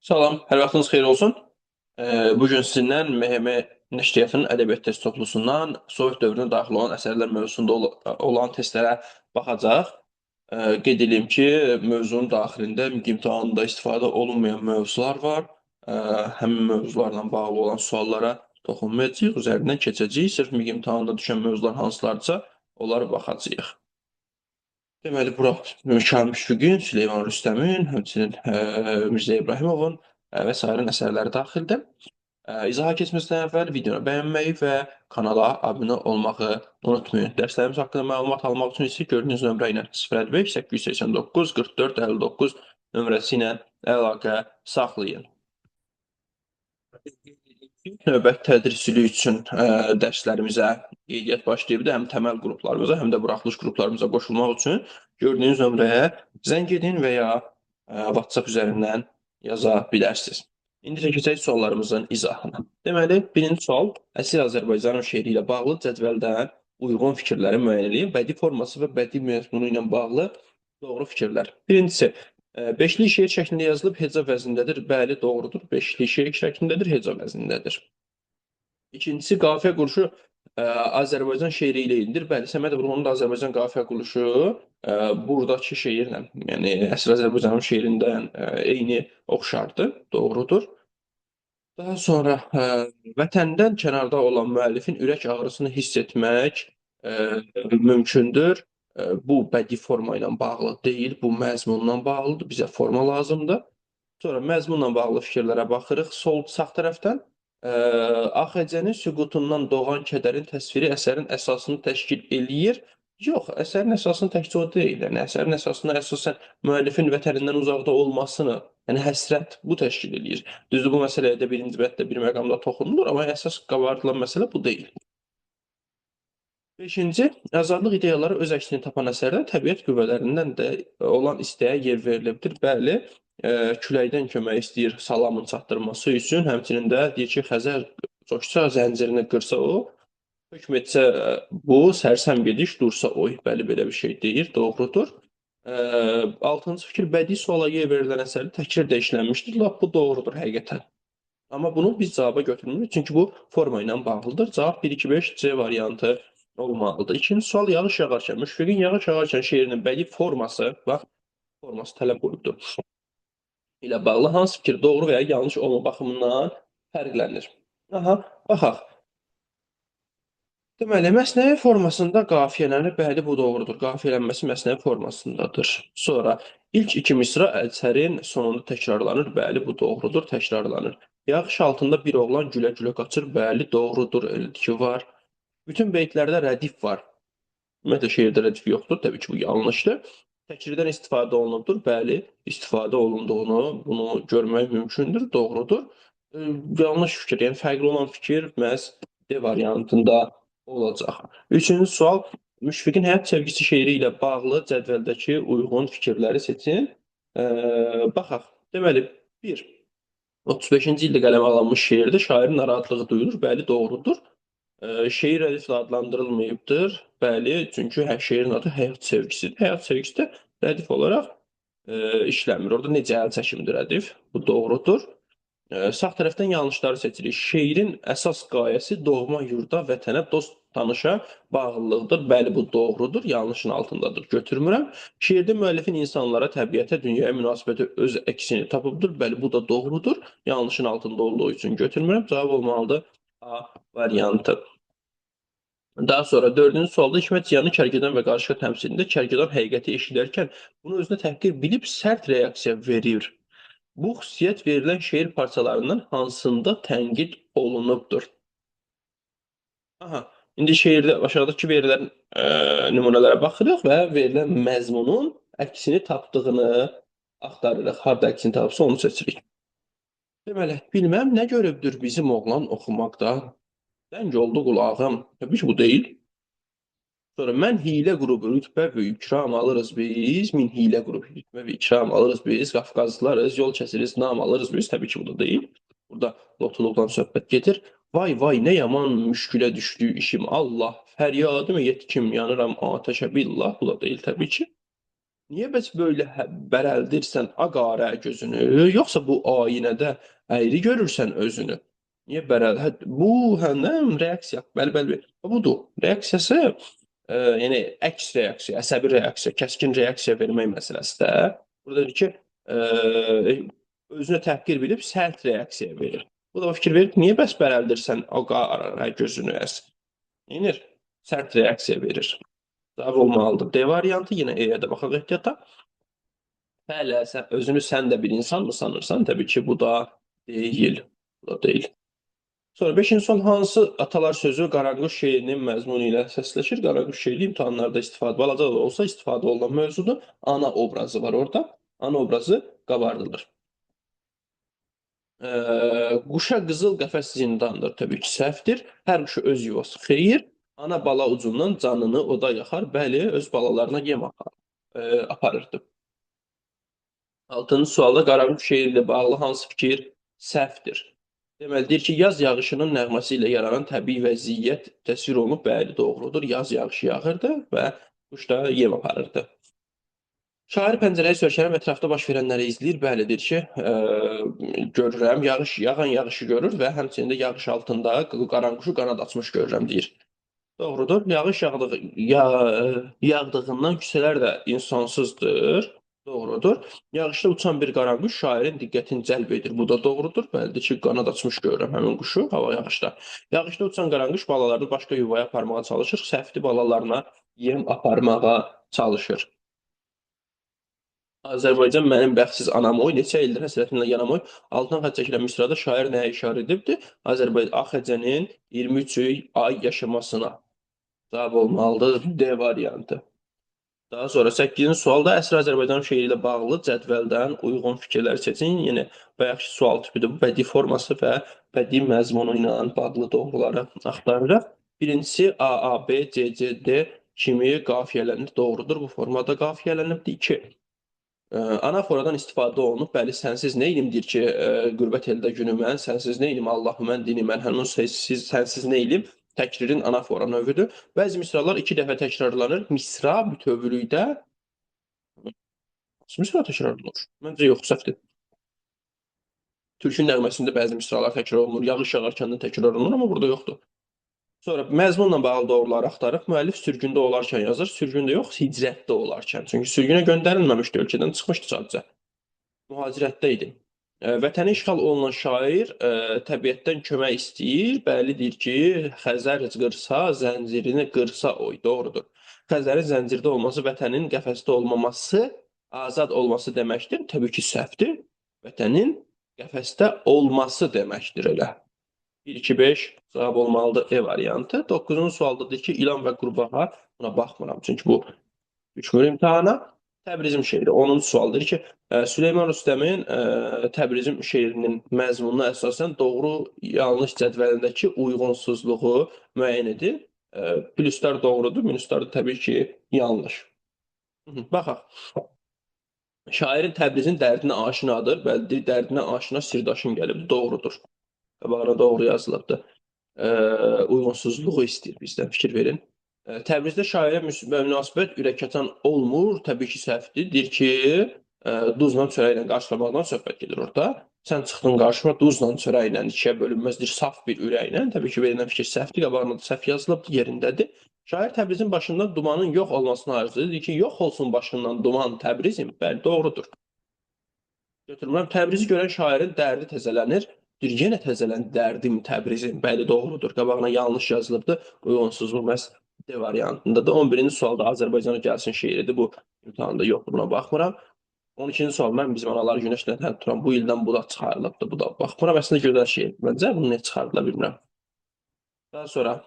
Salam, hər vaxtınız xeyir olsun. Bu gün sizinlə MHM Nəşriyyatının ədəbiyyat test toplusundan Sovet dövrünə daxil olan əsərlər mövzusunda olan testlərə baxacaq. Qeyd edeyim ki, mövzunun daxilində MİQ imtahanında istifadə olunmayan mövzular var. Həmin mövzularla bağlı olan suallara toxunmayacağıq, üzərindən keçəcəyik. Sırf MİQ imtahanında düşən mövzular hansılarsa, onlara baxacağıq. Deməli, bura Kamil Müşfiqin, Süleyman Rüstəmin, həmçinin Mirzə İbrahimovun və sairə əsərləri daxildir. İzaha keçməzdən əvvəl videonu bəyənməyi və kanala abunə olmağı unutmayın. Dərslərimiz haqqında məlumat almaq üçün isə gördüyünüz nömrə ilə 055 889 44 59 nömrəsi ilə əlaqə saxlayın. Növbəti tədris ili üçün dərslərimizə qeydiyyat başlayıbdır. Həm təməl qruplarımıza, həm də buraxılış qruplarımıza qoşulmaq üçün gördüyünüz nömrəyə zəng edin və ya WhatsApp üzərindən yaza bilərsiniz. İndi keçək suallarımızın izahına. Deməli, birinci sual Əsir Azərbaycanın şeiri ilə bağlı cədvəldən uyğun fikirləri müəyyən eləyin. Bədii forması və bədii məzmunu ilə bağlı doğru fikirlər. Birincisi, beşli şeir şəklində yazılıb, heca vəznindədir. Bəli, doğrudur. Beşli şeir şəklindədir, heca vəznindədir. İkincisi, qafiyə quruluşu Azərbaycan şeiri ilə eynidir. Bəli, Səməd Vurğunun da Azərbaycan qafiyə quruluşu buradakı şeirlə, yəni Əsir Azərbaycanın şeirindən eyni oxşardır. Doğrudur. Daha sonra vətəndən kənarda olan müəllifin ürək ağrısını hiss etmək mümkündür. Bu bədii forma ilə bağlı deyil, bu məzmunla bağlıdır. Bizə forma lazımdır. Sonra məzmunla bağlı fikirlərə baxırıq. Sol sağ tərəfdən AXC-nin süqutundan doğan kədərin təsviri əsərin əsasını təşkil eləyir. Yox, əsərin əsasını təkcə o deyil. Yəni əsərin əsasını əsasən müəllifin vətənindən uzaqda olmasını, yəni həsrət bu təşkil eləyir. Düzdür, bu məsələyə də birinci bənddə bir məqamda toxunulur, amma əsas qabartılan məsələ bu deyil. Beşinci, azadlıq ideyaları öz əksini tapan əsərdə təbiət qüvvələrindən də olan istəyə yer verilibdir. Bəli, küləkdən kömək istəyir salamın çatdırması üçün, həmçinin də deyir ki, Xəzər coşsa, zəncirini qırsa o, hökm etsə bu, sərsəm gediş, dursa oy. Bəli, belə bir şey deyir, doğrudur. Altıncı fikir, bədii suala yer verilən əsərdə təkrar də işlənmişdir. Lap bu doğrudur həqiqətən. Amma bunu biz cavaba götürmürük, çünki bu forma ilə bağlıdır. Cavab 1, 2, 5, C variantı olmalıdır. İkinci sual, yağış yağarkən, Müşfiqin yağış yağarkən şeirinin bədii forması, bax, forması tələb qoyubdur, ilə bağlı hansı fikir doğru və ya yanlış olma baxımından fərqlənir? Aha, baxaq. Deməli, məsnəvi formasında qafiyələnir. Bəli, bu doğrudur. Qafiyələnməsi məsnəvi formasındadır. Sonra ilk iki misra əsərin sonunda təkrarlanır. Bəli, bu doğrudur, təkrarlanır. Yağış altında bir oğlan gülə-gülə qaçır. Bəli, doğrudur, elədir ki, var. Bütün beytlərdə rədif var. Ümumiyyətlə, şeirdə rədif yoxdur. Təbii ki, bu yanlışdır. Təkrirdən istifadə olunubdur. Bəli, istifadə olunduğunu bunu görmək mümkündür, doğrudur. Yanlış fikir, yəni fərqli olan fikir məhz D variantında olacaq. Üçüncü sual, Müşfiqin Həyat Sevgisi şeiri ilə bağlı cədvəldəki uyğun fikirləri seçin. Baxaq. Deməli, 1. 35-ci ildə qələmə alınmış şeirdə şairin narahatlığı duyulur. Bəli, doğrudur. Şeir rədiflə adlandırılmayıbdır. Bəli, çünki şeirin adı Həyat Sevgisidir. Həyat Sevgisi də rədif olaraq işlənmir. Orada necə əl çəkimdir rədif? Bu doğrudur. Sağ tərəfdən yanlışları seçirik. Şeirin əsas qayəsi doğma yurda, vətənə, dost tanışa bağlılıqdır. Bəli, bu doğrudur. Yanlışın altındadır. Götürmürəm. Şeirdə müəllifin insanlara, təbiətə, dünyaya münasibəti öz əksini tapıbdır. Bəli, bu da doğrudur. Yanlışın altında olduğu üçün götürmürəm. Cavab olmalıdır A variantı. Daha sonra dördüncü sualda Hikmət Ziyanın Kərkədan və Qarışqa təmsilində Kərkədan həqiqəti eşidərkən bunu özünə təhqir bilib sərt reaksiya verir. Bu xüsusiyyət verilən şeir parçalarından hansında tənqid olunubdur? Aha, indi şeirdə aşağıdakı verilən nümunələrə baxırıq və verilən məzmunun əksini tapdığını axtarırıq. Harda əksini tapsa onu seçirik. Deməli, bilməm nə görübdür bizim oğlan oxumaqda. Dəng oldu qulağım. Təbii ki, bu deyil. Sonra mən hiylə qrupu rütbə və ikram alırız biz. Min hiylə qrupu rütbə və ikram alırız biz. Qafqazlılarız, yol kəsiriz, nam alırız biz. Təbii ki, bu da deyil. Burada lotuluqdan söhbət gedir. Vay vay nə yaman müşkülə düşdü işim. Allah fəryadım yetkim yanıram atəşə billah. Bu da deyil təbii ki. Niyə bəs belə bərəldirsən ağarə gözünü, yoxsa bu ayinədə əyri görürsən özünü? Niyə bərəl? Hə, bu həm reaksiya. Bəli, bəli, budur. Reaksiyası, yəni əks reaksiya, əsəbi reaksiya, kəskin reaksiya vermək məsələsi də. Burada deyir ki, özünə təhqir bilib sərt reaksiya verir. Bu da fikir verir ki, niyə bəs bərəldirsən ağarə gözünü əs? Neyinir? Sərt reaksiya verir. Cavab olmalıdır. D variantı, yenə E-yə də baxaq ehtiyata. Hələ sən özünü sən də bir insan mı sanırsan? Təbii ki, bu da deyil. Bu da deyil. Sonra 5-ci sual hansı atalar sözü Qaranquş şeirinin məzmunu ilə səsləşir? Qaranquş şeiri imtahanlarda istifadə, balaca da olsa istifadə olunan mövzudur. Ana obrazı var orada. Ana obrazı qabardılır. Quşa qızıl qəfəs zindandır. Təbii ki, səhvdir. Hər quşu öz yuvası xeyir. Ana bala ucundan canını oda yaxar. Bəli, öz balalarına yem aparırdı. 6-cı sualda Qaranquş şeiri ilə bağlı hansı fikir səhvdir? Deməli, deyir ki, yaz yağışının nəğməsi ilə yaranan təbii vəziyyət təsvir olunub. Bəli, doğrudur. Yaz yağışı yağırdı və quş da yem aparırdı. Şair pəncərəyə sörkənib ətrafda baş verənləri izləyir. Bəli, deyir ki, görürəm, yağış, yağan yağışı görür və həmçinin də yağış altında qaranquşu qanad açmış görürəm, deyir. Doğrudur. Yağış yağdığından küçələr də insansızdır. Doğrudur. Yağışda uçan bir qaranquş şairin diqqətini cəlb edir. Bu da doğrudur. Bəlidir ki, qanad açmış görürəm həmin quşu hava yağışda. Yağışda uçan qaranquş balalarını başqa yuvaya aparmağa çalışır. Səhvdir, balalarına yem aparmağa çalışır. Azərbaycan mənim bəxtsiz anam oy, neçə ildir həsrətinlə yanam oy. Altına xətt çəkilən misrada şair nəyə işarə edibdir? Azərbaycan AXC-nin 23 ay yaşamasına. Cavab olmalıdır D variantı. Daha sonra 8-ci sualda əsr Azərbaycan şeiri ilə bağlı cədvəldən uyğun fikirlər seçin. Yəni bayaqki sual tipidir bu. Bədii forması və bədii məzmunu ilə bağlı doğruları axtarırıq. Birincisi A, A, B, C, C, D kimi qafiyələnir. Doğrudur. Bu formada qafiyələnibdir. 2. Anaforadan istifadə olunub. Bəli, sənsiz nə ilim deyir ki, qürbət eldə günü mən, sənsiz nə ilim Allahı mən, dini mən, həmin sənsiz, sənsiz nə ilim? Təkririn anafora növüdür. Bəzi misralar 2 dəfə təkrarlanır. Misra bütövlükdə misra təkrarlanır. Məncə yox, səhvdir. Türkün nəğməsində bəzi misralar təkrar olunur. Yağış yağarkən də təkrar olunur, amma burada yoxdur. Sonra məzmunla bağlı doğruları axtarıq. Müəllif sürgündə olarkən yazır. Sürgündə yox, hicrətdə olarkən. Çünki sürgünə göndərilməmişdi, ölkədən çıxmışdı sadəcə. Mühacirətdə idi. Vətəni işğal olunan şair təbiətdən kömək istəyir. Bəli, deyir ki, Xəzər qırsa, zəncirini qırsa oy. Doğrudur. Xəzərin zəncirdə olması, vətənin qəfəsdə olmaması, azad olması deməkdir. Təbii ki, səhvdir. Vətənin qəfəsdə olması deməkdir elə. 1, 2, 5 cavab olmalıdır E variantı. 9-cu sualda deyir ki, ilan və qurbağa. Buna baxmıram, çünki bu düşmür imtahana. Təbrizim şeiri. 10-cu sual deyir ki, Süleyman Rüstəmin Təbrizim şeirinin məzmununa əsasən doğru yanlış cədvəlindəki uyğunsuzluğu müəyyən edin. Pluslar doğrudur, minuslar da təbii ki, yanlış. Baxaq. Şairin Təbrizin dərdinə aşinadır. Bəli, dərdinə aşina sirdaşım gəlib. Doğrudur. Qabağına doğru yazılıbdır. Uyğunsuzluğu istəyir bizdən, fikir verin. Təbrizdə şairə münasibət ürəkatan olmur. Təbii ki, səhvdir. Deyir ki, duzla çörəklə qarşılamaqdan söhbət gedir orada. Sən çıxdın qarşıma duzla çörəklə ikiyə bölünməz, deyir, saf bir ürəklə. Təbii ki, verilən fikir səhvdir. Qabağına da səhv yazılıbdır, yerindədir. Şair Təbrizin başından dumanın yox olmasını arzulayır. Deyir ki, yox olsun başından duman Təbrizim. Bəli, doğrudur. Götürmürəm. Təbrizi görən şairin dərdi təzələnir. Deyir, yenə təzələndi dərdim Təbrizim. Bəli, doğrudur. Qabağına yanlış yazılıbdır. Uyğunsuzluq məhz D variantındadır. 11-ci sualda Azərbaycana gəlsin şeiridir. Bu imtahanda yoxdur, buna baxmıram. 12-ci sual, mən bizim analar günəşlə tən turan bu ildən bu da çıxarılıbdır. Bu da baxmıram. Əslində gözəl şeir. Məncə bunu niyə çıxardılar bilmirəm. Daha sonra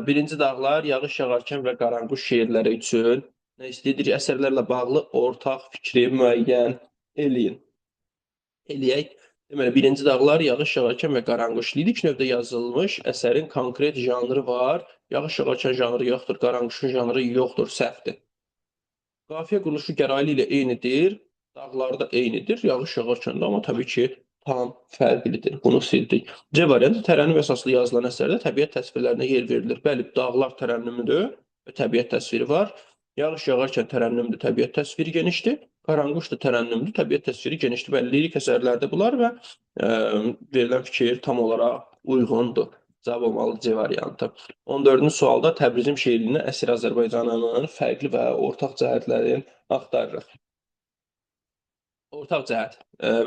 birinci dağlar, yağış yağarkən və qaranquş şeirləri üçün nə istəyirik? Əsərlərlə bağlı ortaq fikri müəyyən eləyin. Eləyək. Deməli, birinci dağlar, yağış yağarkən və qaranquş. Lirik növdə yazılmış əsərin konkret janrı var. Yağış yağarkən janrı yoxdur, qaranquşun janrı yoxdur, səhvdir. Qafiyə quruluşu gəraylı ilə eynidir, dağlarda eynidir, yağış yağarkən də, amma təbii ki, tam fərqlidir. Bunu sildik. C variantı tərənnüm əsaslı yazılan əsərdə təbiət təsvirlərinə yer verilir. Bəli, dağlar tərənnümüdür və təbiət təsviri var. Yağış yağarkən tərənnümdür, təbiət təsviri genişdir. Qaranquş da tərənnümdür, təbiət təsviri genişdir. Bəli, lirik əsərlərdə bunlar və verilən fikir tam olaraq uyğundur. Cavab olmalı C variantı. 14-cü sualda Təbrizim şeirliyinə əsir Azərbaycanının fərqli və ortaq cəhətlərini axtarırıq. Ortaq cəhət.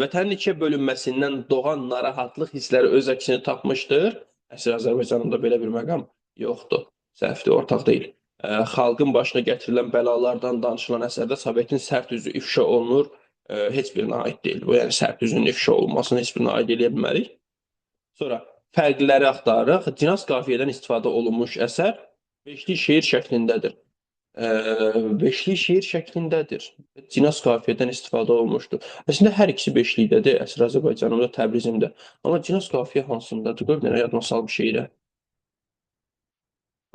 Vətənin ikiyə bölünməsindən doğan narahatlıq hissləri öz əksini tapmışdır. Əsir Azərbaycanında belə bir məqam yoxdur. Səhvdir, ortaq deyil. Xalqın başına gətirilən bəlalardan danışılan əsərdə Sovetin sərt üzü ifşa olunur. Heç birinə aid deyil. Bu, yəni sərt üzünün ifşa olunmasını heç birinə aid eləyə bilmərik. Sonra fərqləri axtarırıq. Cinas qafiyədən istifadə olunmuş əsər beşli şeir şəklindədir. Beşli şeir şəklindədir. Cinas qafiyədən istifadə olunmuşdur. Əslində hər ikisi beşlikdədir. Əsr Azərbaycanımda, Təbrizimdə. Amma cinas qafiyə hansındadır? Qoy bir dənə yadıma sal bir şeirə.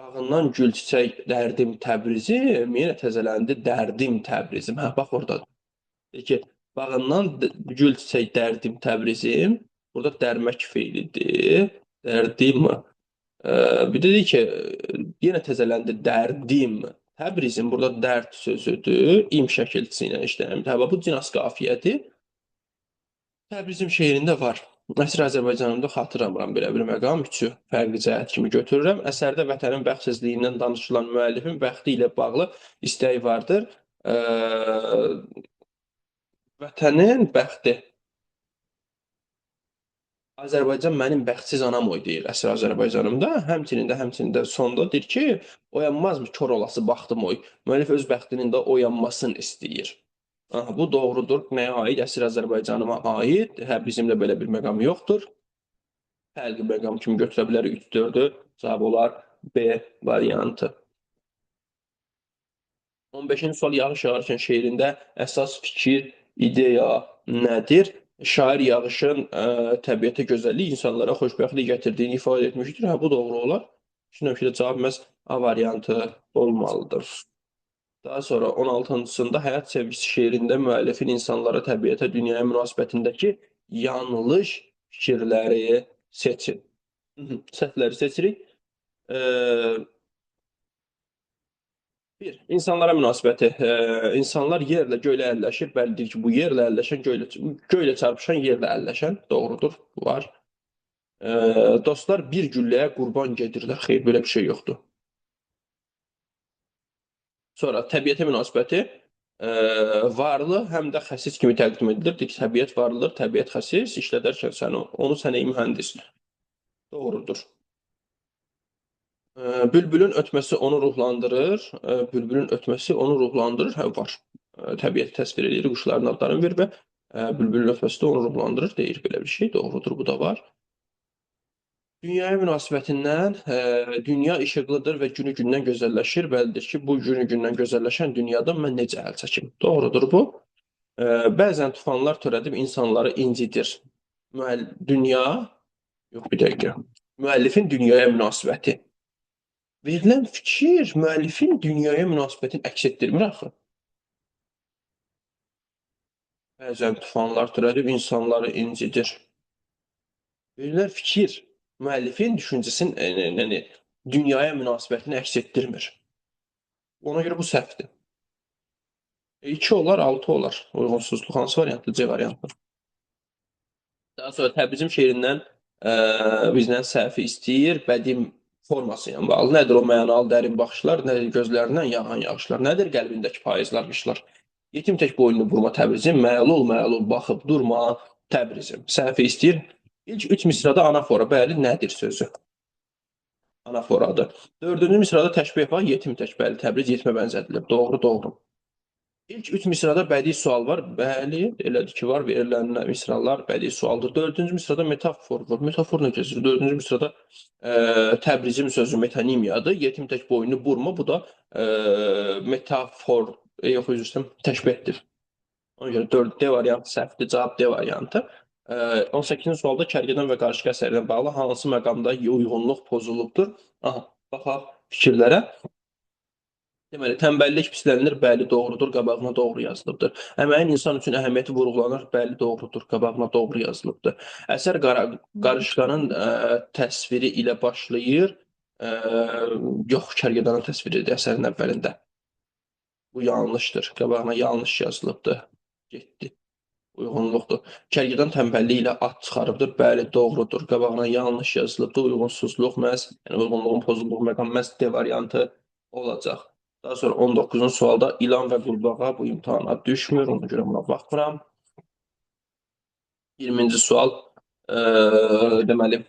Bağından gül çiçək dərdim Təbrizim, yenə təzələndi dərdim Təbrizim. Hə, bax oradadır. Deyir ki, bağından gül çiçək dərdim Təbrizim. Burada dərmək feilidir. Dərdim. Bir də deyir ki, yenə təzələndi dərdim Təbrizim. Burada dərd sözüdür. İm şəkilçisi ilə işlənir. Hə, bu cinas qafiyədir. Təbrizim şeirində var. Əsr Azərbaycanımda xatırlamıram belə bir məqam. Üçü fərqli cəhət kimi götürürəm. Əsərdə vətənin bəxtsizliyindən danışılan müəllifin bəxti ilə bağlı istəyi vardır. Vətənin bəxti. Azərbaycan mənim bəxtsiz anam oy deyir Əsr Azərbaycanımda. Həmçinin də sonda deyir ki, oyanmazmı kor olası baxtım oy. Müəllif öz bəxtinin də oyanmasını istəyir. Aha, bu doğrudur. Nəyə aid? Əsr Azərbaycanıma aid. Hə, bizimdə belə bir məqam yoxdur. Fərqli məqam kimi götürə bilərik 3-4-ü. Cavab olar B variantı. 15-ci sual yağış yağarkən şeirində əsas fikir, ideya nədir? Şair yağışın təbiətə gözəllik, insanlara xoşbəxtlik gətirdiyini ifadə etmişdir. Hə, bu doğru olar. Düşünürəm ki, cavab məhz A variantı olmalıdır. Daha sonra 16-cısında Həyat Sevgisi şeirində müəllifin insanlara, təbiətə, dünyaya münasibətindəki yanlış fikirləri seçin. Səhvləri seçirik. Bir, insanlara münasibəti. İnsanlar yerlə, göylə əlləşir. Bəlidir ki, bu yerlə əlləşən, göylə çarpışan, yerlə əlləşən. Doğrudur, bu var. Dostlar bir gülləyə qurban gedirlər. Xeyr, belə bir şey yoxdur. Sonra təbiətə münasibəti varlı həm də xəsis kimi təqdim edilir. Deyir ki, təbiət varlıdır, təbiət xəsis, işlədərkən sən onu sən ey mühəndis. Doğrudur. Bülbülün ötməsi onu ruhlandırır. Bülbülün ötməsi onu ruhlandırır. Hə, var. Təbiəti təsvir edir, quşların adlarını verir və bülbülün ötməsi də onu ruhlandırır. Deyir belə bir şey. Doğrudur, bu da var. Dünyaya münasibətindən dünya işıqlıdır və günü gündən gözəlləşir. Bəlidir ki, bu günü gündən gözəlləşən dünyadan mən necə əl çəkim? Doğrudur bu. Bəzən tufanlar törədib insanları incidir. Dünya, yox bir dəqiqə. Müəllifin dünyaya münasibəti. Verilən fikir müəllifin dünyaya münasibətini əks etdirmir axı. Bəzən tufanlar törədib insanları incidir. Verilən fikir müəllifin düşüncəsinin, yəni dünyaya münasibətini əks etdirmir. Ona görə bu səhvdir. 2 olar, 6 olar. Uyğunsuzluq hansı variantdır? C variantı. Daha sonra Təbrizim şeirindən bizdən səhvi istəyir. Bədii forması ilə bağlı. Nədir o mənalı dərin baxışlar, nədir gözlərindən yağan yağışlar, nədir qəlbindəki payızlar, qışlar? Yetim tək boynunu burma Təbrizim, məlul məlul baxıb durma Təbrizim. Səhvi istəyir. İlk 3 misrada anafora, bəli, nədir sözü? Anaforadır. Dördüncü misrada təşbeh var, yetim tək, bəli, Təbriz yetimə bənzədilir. Doğru, doğru. İlk 3 misrada bədii sual var. Bəli, elədir ki, var. Verilən misralar bədii sualdır. Dördüncü misrada metafor var. Metafor nə keçir? Dördüncü misrada Təbrizim sözü metonimiyadır. Yetim tək boynunu burma. Bu da metafor, yox, üzr istəyirəm, təşbehdir. Ona görə 4 D variantı səhvdir. Cavab D variantı. 18-ci sualda Kərgədan və Qarışqa əsərinə bağlı hansı məqamda uyğunluq pozulubdur? Aha, baxaq fikirlərə. Deməli, tənbəllik pislənilir, bəli, doğrudur, qabağına doğru yazılıbdır. Əməyin insan üçün əhəmiyyəti vurğulanır, bəli, doğrudur, qabağına doğru yazılıbdır. Əsər qarışqanın təsviri ilə başlayır. Yox, Kərgədanın təsviridir əsərin əvvəlində. Bu yanlışdır. Qabağına yanlış yazılıbdır. Getdi. Uyğunluqdur. Kərgədan tənbəllik ilə at çıxarıbdır. Bəli, doğrudur. Qabağına yanlış yazılıbdır. Uyğunsuzluq məhz, yəni uyğunluğun pozulduğu məqam məhz D variantı olacaq. Daha sonra 19-cu sualda ilan və qurbağa bu imtahana düşmür. Ona görə buna baxmıram. 20-ci sual deməli,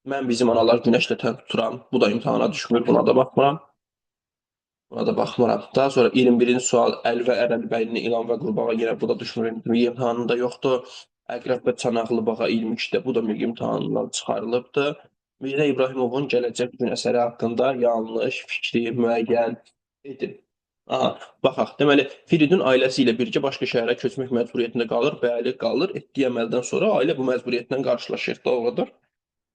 mən bizim analar günəşlə tən tuturam. Bu da imtahana düşmür. Buna da baxmıram. Buna da baxmıram. Daha sonra 21-ci sual Əl və Ərəlbəylini ilan və qurbağa yenə bu da düşmür. İmtahanında yoxdur. Əqrəb və Çanaqlı bağa 22-də bu da milli imtahanından çıxarılıbdır. Mirzə İbrahimovun Gələcək Gün əsəri haqqında yanlış fikri müəyyən edin. Aha, baxaq. Deməli, Firidun ailəsi ilə birgə başqa şəhərə köçmək məcburiyyətində qalır. Bəli, qalır. Etdiyi əməldən sonra ailə bu məcburiyyətlə qarşılaşır. Doğrudur.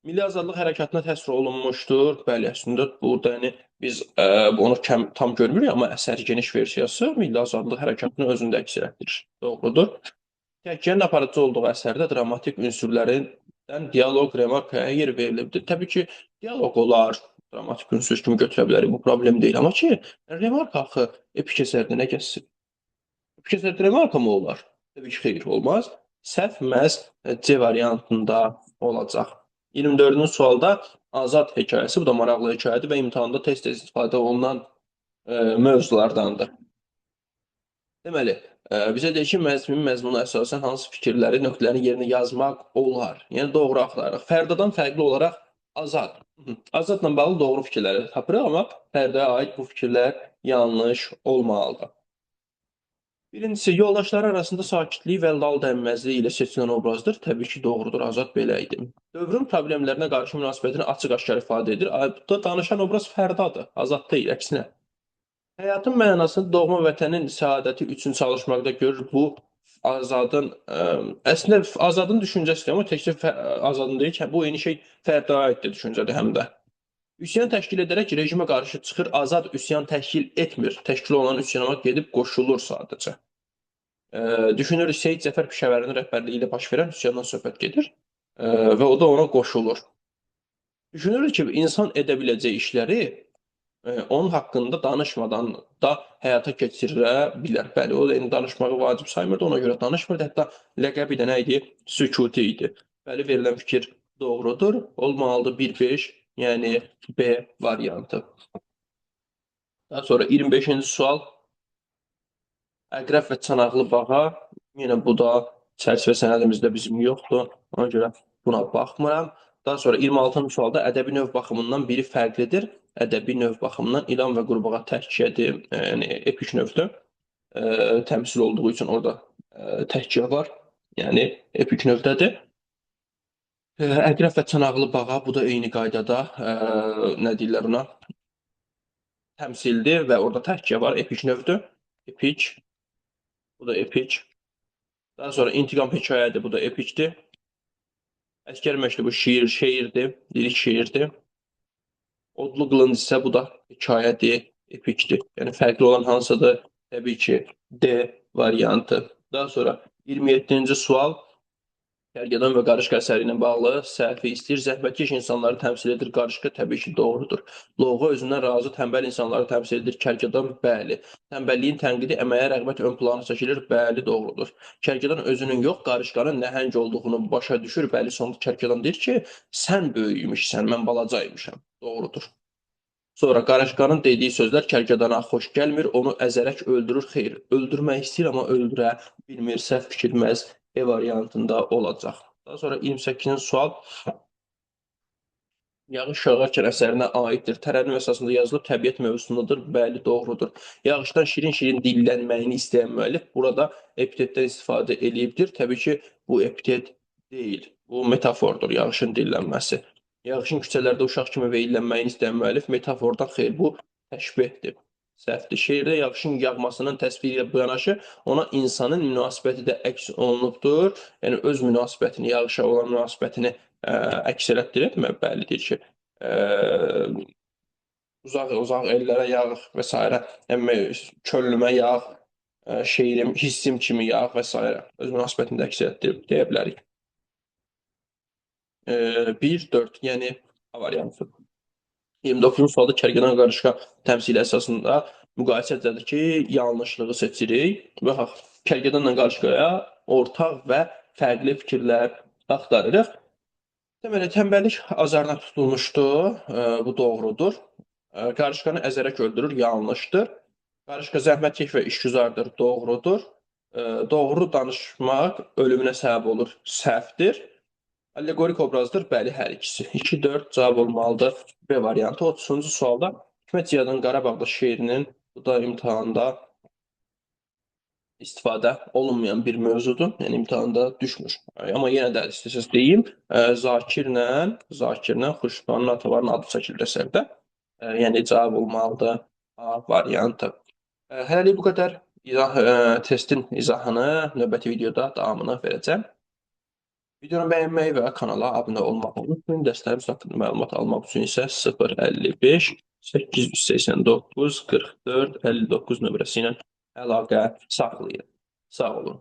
Milli Azadlıq Hərəkatına təsvir olunmuşdur. Bəli, əslində burada yəni biz onu tam görmürük, amma əsər geniş versiyası Milli Azadlıq Hərəkatını özündə əks etdirir. Doğrudur. Təhkiyyənin aparıcı olduğu əsərdə dramatik ünsürlərindən dialoq, remarkaya yer verilibdir. Təbii ki, dialoq olar, dramatik ünsür kimi götürə bilərik, bu problem deyil. Amma ki, remarka axı epik əsərdə nə gəzsin? Epik əsərdə remarka mı olar? Təbii ki, xeyr, olmaz. Səhv məhz C variantında olacaq. 24-cü sualda Azad hekayəsi, bu da maraqlı hekayədir və imtahanda tez-tez istifadə olunan mövzulardandır. Deməli, bizə deyir ki, məzmin məzmuna əsasən hansı fikirləri, nöqtələrin yerinə yazmaq olar? Yəni, doğru axtarırıq. Fərdadan fərqli olaraq Azad. Azadla bağlı doğru fikirləri tapırıq, amma Fərdaya aid bu fikirlər yanlış olmalıdır. Birincisi, yoldaşları arasında sakitlik və lal dənməzliyi ilə seçilən obrazdır. Təbii ki, doğrudur, Azad belə idi. Dövrün problemlərinə qarşı münasibətini açıq-aşkar ifadə edir. Burada danışan obraz Fərdadır, Azad deyil, əksinə. Həyatın mənasını doğma vətənin səadəti üçün çalışmaqda görür. Bu, Azadın, əslində Azadın düşüncəsidir, amma təkcə Azadın deyil ki, bu eyni şey Fərdaya aid də düşüncədir həm də. Üsyan təşkil edərək rejimə qarşı çıxır, Azad üsyan təşkil etmir. Təşkil olunan üsyana gedib qoşulur sadəcə. Düşünürük, Seyid Cəfər Pişəvərinin rəhbərliyi ilə baş verən üsyandan söhbət gedir və o da ona qoşulur. Düşünürük ki, insan edə biləcəyi işləri onun haqqında danışmadan da həyata keçirə bilər. Bəli, o da yəni danışmağı vacib saymırdı, ona görə danışmırdı. Hətta ləqəbi də nə idi? Sükuti idi. Bəli, verilən fikir doğrudur. Olmalıdır 1-5. Yəni B variantı. Daha sonra 25-ci sual. Əqrəb və Çanaqlı bağa. Yenə bu da çərçivə sənədimizdə bizim yoxdur. Ona görə buna baxmıram. Daha sonra 26-cı sualda ədəbi növ baxımından biri fərqlidir. Ədəbi növ baxımından ilan və qurbağa təhkiyədir, yəni epik növdür. Təmsil olduğu üçün orada təhkiyə var. Yəni epik növdədir. Əqrəb və Çanaqlı bağa, bu da eyni qaydada, nə deyirlər ona? Təmsildir və orada təhkiyə var, epik növdür. Epik, bu da epik. Daha sonra İntiqam hekayədir, bu da epikdir. Əskər məktubu şiir, şeirdir, lirik şeirdir. Odlu qılınc isə bu da hekayədir, epikdir. Yəni fərqli olan hansıdır? Təbii ki, D variantı. Daha sonra 27-ci sual. Kərgədan və Qarışqa əsəri ilə bağlı səhvi istəyir. Zəhmətkeş insanları təmsil edir. Qarışqa təbii ki, doğrudur. Loğu özündən razı tənbəl insanları təmsil edir. Kərgədan, bəli. Tənbəlliyin tənqidi əməyə rəğbət ön plana çəkilir. Bəli, doğrudur. Kərgədan özünün yox, qarışqanın nəhəng olduğunu başa düşür. Bəli, sonda Kərgədan deyir ki, sən böyüymüşsən, mən balacaymışam. Doğrudur. Sonra qarışqanın dediyi sözlər Kərgədana xoş gəlmir, onu əzərək öldürür. Xeyr, öldürmək istəyir, amma öldürə bilmir. Səhv fikir məhz E variantında olacaq. Daha sonra 28-ci sual Yağış yağarkən əsərinə aiddir. Tərənnüm əsasında yazılıb, təbiət mövzusundadır. Bəli, doğrudur. Yağışdan şirin-şirin dillənməyini istəyən müəllif burada epitetdən istifadə eləyibdir. Təbii ki, bu epitet deyil. Bu metafordur, yağışın dillənməsi. Yağışın küçələrdə uşaq kimi veyillənməyini istəyən müəllif metafordan xeyr, bu təşbehdir. Səhvdir. Şeirdə yağışın yağmasının təsviri ilə yanaşı ona insanın münasibəti də əks olunubdur. Yəni öz münasibətini, yağışa olan münasibətini əks elətdirib. Bəli, deyir ki, uzaq ellərə yağ və s. Yəni könlümə yağ, şeirim, hissim kimi yağ və s. Öz münasibətini də əks elətdirib deyə bilərik. 1, 4, yəni A variantı. 29-cu sualda kərgədan qarışqa təmsili əsasında Müqayisə edədir ki, yanlışlığı seçirik. Baxaq, kərgədanla qarışqaya ortaq və fərqli fikirlər axtarırıq. Deməli, tənbəllik azarına tutulmuşdu. Bu doğrudur. Qarışqanı əzərək öldürür, yanlışdır. Qarışqa zəhmətkeş və işgüzardır, doğrudur. Doğru danışmaq ölümünə səbəb olur, səhvdir. Allegorik obrazdır, bəli, hər ikisi. 2, 4 cavab olmalıdır. B variantı. 30-cu sualda Hikmət Ziyadan Qarabağda şeirinin bu da imtahanda istifadə olunmayan bir mövzudur. Yəni imtahanda düşmür. Amma yenə də istəsəz deyim, Zakirlə Xurşudbanın atalarının adı çəkilir əsərdə. Yəni cavab olmalıdır A variantı. Hələlik bu qədər. Testin izahını növbəti videoda davamını verəcəm. Videonu bəyənməyi və kanala abunə olmağı unutmayın. Dərslərimiz haqqında məlumat almaq üçün isə 055 889 44 59 nömrəsi ilə əlaqə saxlayın. Sağ olun.